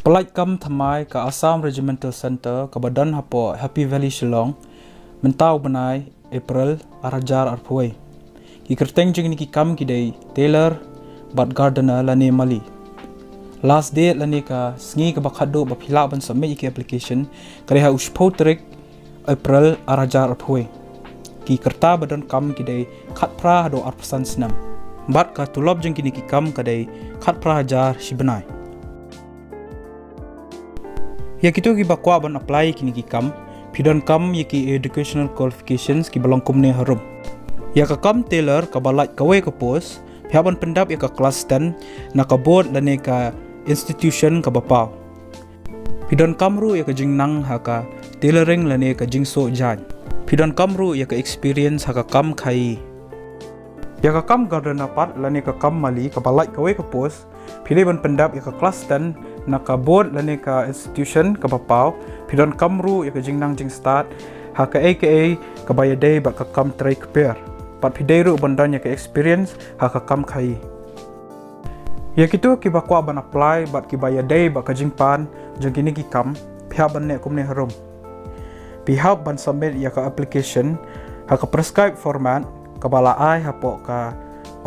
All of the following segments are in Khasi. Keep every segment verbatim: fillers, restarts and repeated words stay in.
Lait kam thymmai ka Assam Regimental Centre kaba don hapoh Happy Valley, Shillong, mynta u bnai April ar hajar arphew. Ki kyrteng jong kine ki kam ki dei tailor bad gardener lane mali. Last date lane ka sngi kaba khatduh ba phi lah ban submit ïa ki application ka dei ha u shiphew tarik April ar hajar arphew. Ki kyrta ba don kam ki dei khatphra haduh arphew san snem. Bad ka tulop jong kine ki kam ka dei khatphra hajar shi bnai. Ïa kito kiba kwah ban apply kine ki kam, phi donkam ïa ki educational qualifications kiba long kumne harum. Ïa ka kam tailor kaba lait kawei ka post, phi hap ban pyndap ïa ka klas ten na ka board lane ka institution kaba paw. Phi donkam ruh ïa ka jingnang ha ka tailoring lane ka jingsoh jaiñ. Phi donkam ruh ïa ka experience ha ka kam khaïi. Ïa ka kam gardener pat lane ka kam mali kaba lait kawei ka post, phi dei ban pyndap ïa ka klas ten na ka board lane ka institution kaba paw. Phi donkam ruh ïa ka jingnang jingstad ha kaei kaei kaba ïadei bad ka kam trei kper. Bad phi dei ruh ban don ïa ka experience ha ka kam khaïi. Ïa kito kiba kwah ban apply bad kiba ïadei bad ka jingpan jong kine ki kam, phi hap ban leh kumne harum. Phi hap ban submit ïa ka application ha ka prescribed format kaba la ai hapoh ka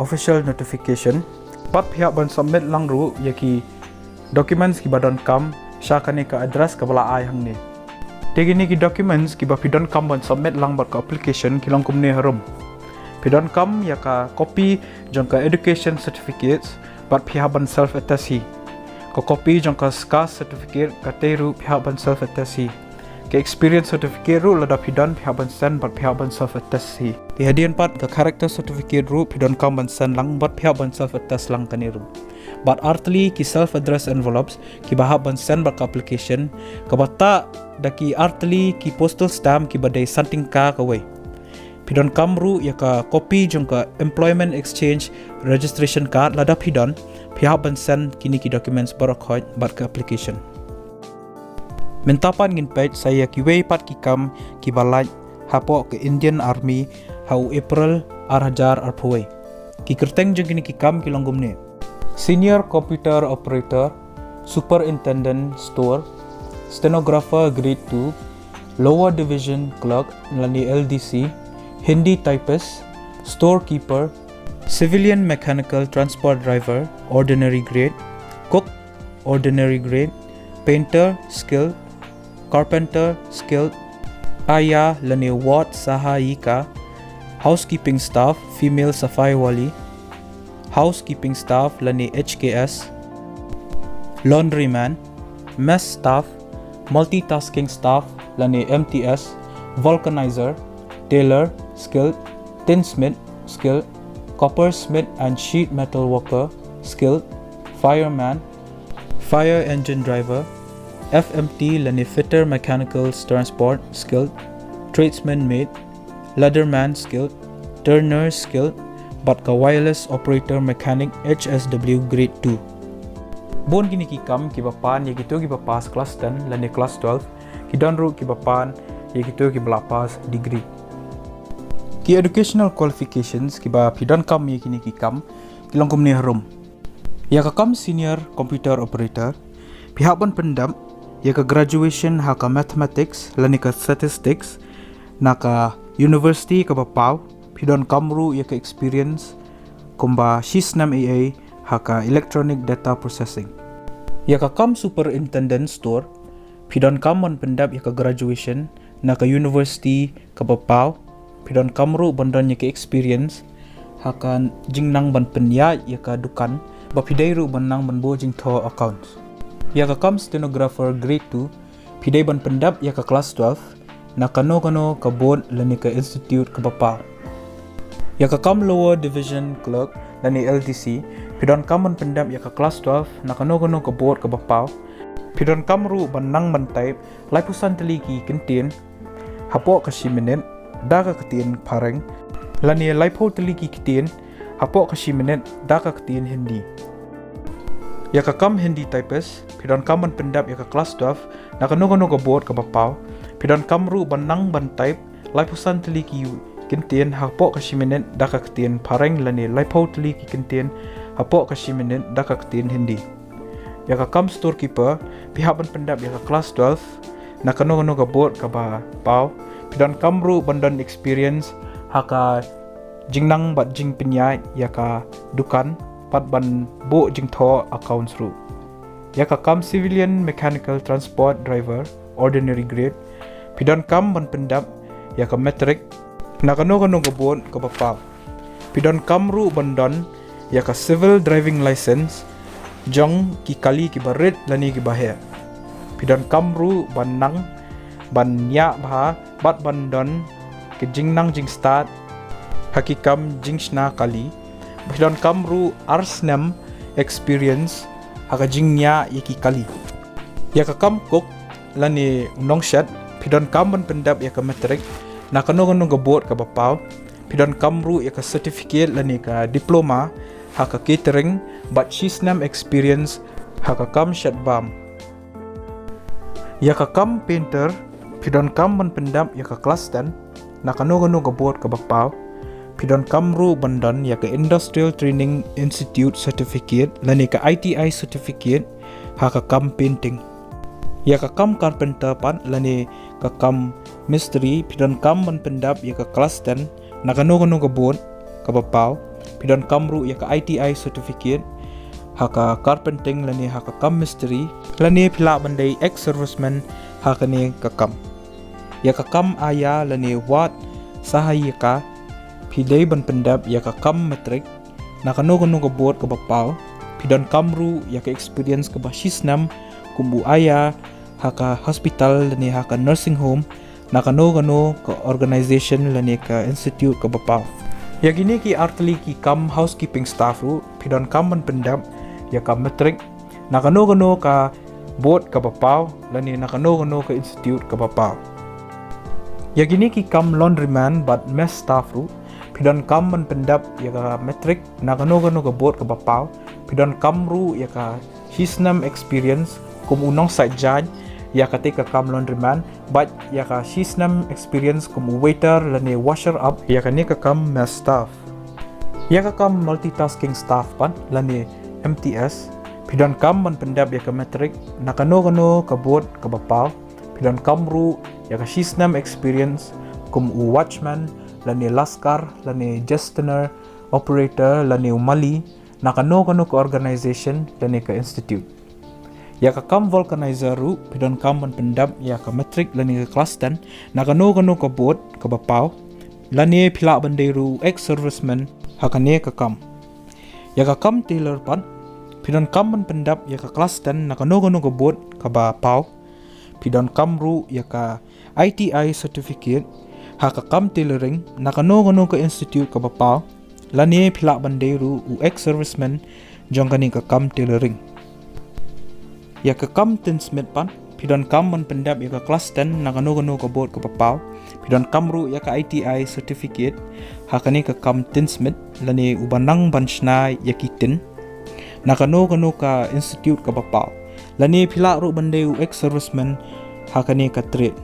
official notification. Bad phi hap ban submit lang ruh ïa ki documents kiba donkam sha kane ka address kaba la ai hangne. Te kine ki documents kiba phi donkam ban submit lang bad ka application ki long kumne harum. Phi donkam ïa ka copy jong ka education certificates bad phi hap ban self attest hi. Ka copy jong ka caste certificate kata ruh phi hap ban self attest hi. Ka experience certificate ruh lada phi don phi hap ban send bad phi hap ban self attest hi. Te hadien pat ka character certificate ruh phi donkam ban send lang bad phi hap ban self attest lang kane ruh. Bad artylli ki self address envelopes kiba hap ban send bad ka application, kaba tah da ki artylli ki postal stamp kiba dei san tyngka kawei. Phi donkam ruh ïa ka copy jong ka employment exchange registration card lada phi don. Phi hap ban send kine ki documents baroh khoit bad ka application. Mynta pat ngin peit sa ïa kiwei pat ki kam kiba lait hapoh ka Indian Army ha u April ar hajar arphew. Ki kyrteng jong kine ki kam ki long kumne: Senior Computer Operator, Superintendent Store, Stenographer Grade two, Lower Division Clerk lane L D C, Hindi Typist, Storekeeper, Civilian Mechanical Transport Driver, Ordinary Grade, Cook, Ordinary Grade, Painter, Skilled, Carpenter, Skilled, Aya lane Ward Sahayika, Housekeeping Staff, Female Safai Wali, Housekeeping Staff lane H K S, Laundryman, Mess Staff, Multitasking Staff lane M T S, Vulcanizer, Tailor, Skilled, Tinsmith, Skilled, Coppersmith and Sheet Metal Worker, Skilled, Fireman, Fire Engine Driver, F M T lane Fitter Mechanical Transport, Skilled, Tradesman Mate, Ladderman, Skilled, Turner, Skilled, bad ka Wireless Operator Mechanic, H S W Grade two. Bun kine ki kam kiba pan ïa kito kiba pass class ten lane class twelve, ki don ruh kiba pan ïa kito kiba la pass degree. Ki educational qualifications kiba phi donkam ïa kine ki kam ki long kumne harum. Ïa ka kam Senior Computer Operator, phi hap ban pyndap ïa ka graduation ha ka Mathematics lane ka Statistics na ka university kaba paw. Phi donkam ruh ïa ka experience kumba shi snem ei ei ha ka Electronic Data Processing. Ïa ka kam Superintendent Store, phi donkam ban pyndap ïa ka graduation na ka university kaba paw. Phi donkam ruh ban don ïa ka experience ha ka jingnang ban pynïaid ïa ka dukan, ba phi dei ruh ban nang ban buh jingthoh accounts. Ïa ka kam Stenographer Grade two, phi dei ban pyndap ïa ka class twelve na kano kano ka board lane ka institute kaba paw. Ïa ka kam Lower Division Clerk lane L D C, phi donkam ban pyndap ïa ka class twelve na kano kano ka board kaba paw. Phi donkam ruh ban nang ban type laiphew san tylli ki kyntien hapoh ka shi minit da ka ktien Phareng, lane laiphew tylli ki kyntien hapoh ka shi minit da ka ktien Hindi. Ïa ka kam Hindi Typist, phi donkam ban pyndap ïa ka class twelve na kano kano ka board kaba paw. Phi donkam ruh ban nang ban type laiphew san tylli ki kyntien hapoh ka shi minit da ka ktien Phareng lane laiphew tylli ki kyntien hapoh ka shi minit da ka ktien Hindi. Ïa ka kam storekeeper, phi hap ban pyndep ïa ka class twelve na kano kano ka board kaba paw. Phi donkam ruh ban don experience ha ka jingnang bad jingpynïaid ïa ka dukan bad ban buh jingthoh accounts ruh. Ïa ka kam civilian mechanical transport driver, ordinary grade, phi donkam ban pyndep ïa ka matric na kano kano ka board kaba paw. Phi donkam ruh ban don ïa ka civil driving license jong ki kali kiba rit lane kiba heh. Phi donkam ruh ban nang ban ïa bha bad ban don ki jingnang jingstad ha ki kam jingshna kali. Phi donkam ruh ar snem experience ha ka jingïa ïa ki kali. Ïa ka kam cook lane u nongshet, phi donkam ban pyndep ïa ka matric na kano kano ka board kaba paw. Phi donkam ruh ïa ka certificate lane ka diploma ha ka catering bad shi snem experience ha ka kam shet bam. Ïa ka kam painter, phi donkam ban pyndep ïa ka class ten na kano kano ka board kaba paw. Phi donkam ruh ban don ïa ka industrial training institute certificate lane ka I T I certificate ha ka kam painting. Ïa ka kam carpenter pat lane ka kam mistri, phi donkam ban pyndep ïa ka class ten na kano kano ka board kaba paw. Phi donkam ruh ïa ka I T I certificate ha ka carpenting lane ha ka kam mistri, lane phi lah ban dei ex serviceman ha kane ka kam. Ïa ka kam aya lane ward sahayika, phi dei ban pyndep ïa ka kam matric na kano kano ka board kaba paw. Phi donkam ruh ïa ka experience kaba shi snem kum u aya ha ka hospital lane ha ka nursing home na kano kano ka organization lane ka institute kaba paw. Ïa kine ki artylli ki kam housekeeping staff ruh, phi donkam ban pyndep ïa ka matric na kano kano ka board kaba paw lane na kano kano ka institute kaba paw. Ïa kine ki kam laundryman bad mess staff ruh, phi donkam ban pyndep ïa ka matric na kano kano ka board kaba paw. Phi donkam ruh ïa ka shi snem experience kum u nongsait jaiñ ïa kata ka kam laundryman bad ïa ka shi snem experience kum u waiter lane washer up ïa kane ka kam mess staff. Ïa ka kam multitasking staff pat lane M T S, phi donkam ban pyndep ïa ka matric na kano kano ka board kaba paw. Phi donkam ruh ïa ka shi snem experience kum u watchman lane laskar lane jestiner, operator lane u mali na kano kano ka organization lane ka institute. Ïa ka kam vulcanizer ruh, phi donkam ban pyndep ïa ka matric lane ka class ten na kano kano ka board kaba paw, lane phi lah ban dei ruh ex serviceman ha kane ka kam. Ïa ka kam tailor pat, phi donkam ban pyndep ïa ka class ten na kano kano ka board kaba paw. Phi donkam ruh ïa ka I T I certificate ha ka kam tailoring na kano kano ka institute kaba paw, lane phi lah ban dei ruh u ex serviceman jong kane ka kam tailoring. Ïa ka kam tinsmith pat, phi donkam ban pyndep ïa ka class ten na kano kano ka board kaba paw. Phi donkam ruh ïa ka I T I certificate ha kane ka kam tinsmith lane u ba nang ban shna ïa ki tin na kano kano ka institute kaba paw, lane phi lah ruh ban dei u ex serviceman ha kane ka trade.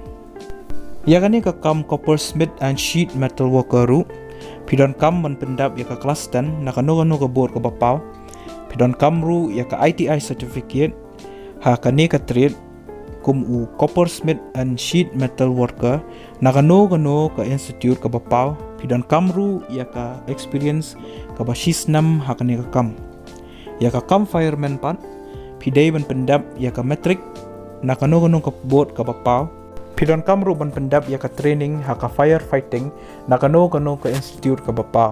Ïa kane ka kam coppersmith and sheet metal worker ruh, phi donkam ban pyndep ïa ka class ten na kano kano ka board kaba paw. Phi donkam ruh ïa ka I T I certificate ha kane ka trade kum u coppersmith and sheet metal worker na kano kano ka institute kaba paw. Phi donkam ruh ïa ka experience kaba shi snem ha kane ka kam. Ïa ka kam fireman pat, phi dei ban pyndep ïa ka matric na kano kano ka board kaba paw. Phi donkam ruh ban pyndep ïa ka training ha ka fire fighting na kano kano ka institute kaba paw.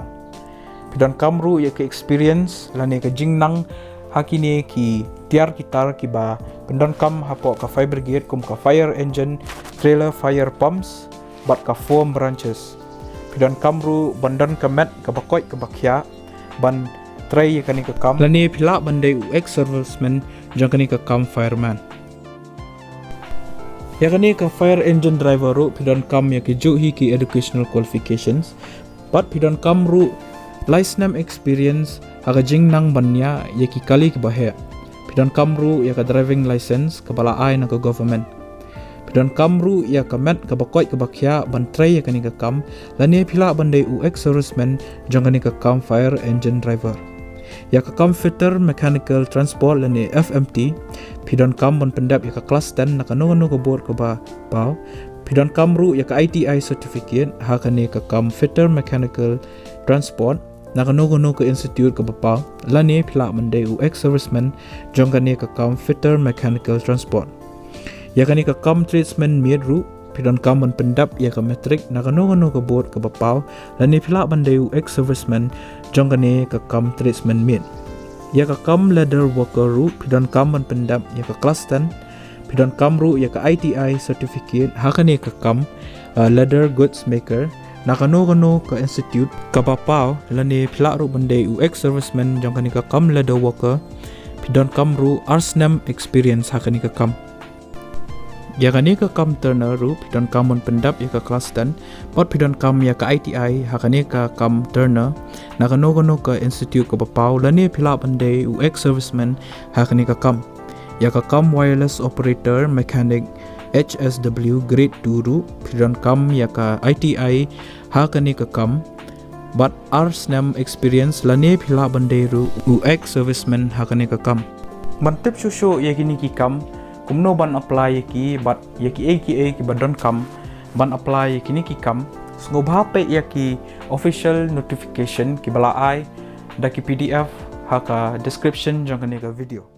Phi donkam ruh ïa ka experience lane ka jingnang ha kine ki tiar ki tar kiba pyndonkam hapoh ka fire brigade kum ka fire engine, trailer fire pumps bad ka foam branches. Phi donkam ruh ban don ka met kaba koit kaba khiah ban trei ïa kane ka kam, lane phi lah ban dei u ex serviceman jong kane ka kam fireman. Ïa kane ka fire engine driver ruh, phi donkam ïa ki juh hi ki educational qualifications. Bad phi donkam ruh lai snem experience ha ka jingnang ban ñiah ïa ki kali kiba heh. Phi donkam ruh ïa ka driving license kaba la ai na ka government. Phi donkam ruh ïa ka met kaba koit kaba khiah ban trei ïa kane ka kam, lane phi lah ban dei u ex serviceman jong kane ka kam fire engine driver. Ïa ka kam fitter mechanical transport lane F M T, phi donkam ban pyndep ïa ka klas ten na kano kano ka board kaba paw. Phi donkam ruh ïa ka I T I certificate ha kane ka kam fitter mechanical transport na kano kano ka institute kaba paw, lane phi lah ban dei u ex-serviceman jong kane ka kam fitter mechanical transport. Ïa kane ka kam tradesman mate ruh, phi donkam ban pyndep ïa ka matric na kano kano ka board kaba paw, lane phi lah ban dei u ex-serviceman jong kane ka kam tradesman mate. Ïa ka kam leather worker ruh, phi donkam ban pyndep ïa ka klas ten, phi donkam ruh ïa ka I T I certificate ha kane ka kam, uh, leather goods maker na kano kano ka institute kaba paw, lane phi lah ruh ban dei u ex-serviceman jong kane ka kam leather worker, phi donkam ruh ar snem experience ha kane ka kam. Ïa kane ka kam turner ruh, phi donkam ban pyndep ïa ka klas ten, bad phi donkam ïa ka I T I ha kane ka kam turner na kano kano ka institute kaba paw, lane phi lah ban dei u ex-serviceman ha kane ka kam. Ïa ka kam wireless operator mechanic H S W grade two ruh, phi donkam ïa ka I T I ha kane ka kam, bad ar snem experience, lane phi lah ban dei ruh u ex-serviceman ha kane ka kam. Ban tip shuh shuh ïa kine ki kam, kumno ban apply ïa ki, bad ïa kiei kiei kiba donkam ban apply ïa kine ki kam, sngewbha peit ïa ki official notification kiba la ai da ki P D F ha ka description jong kane ka video.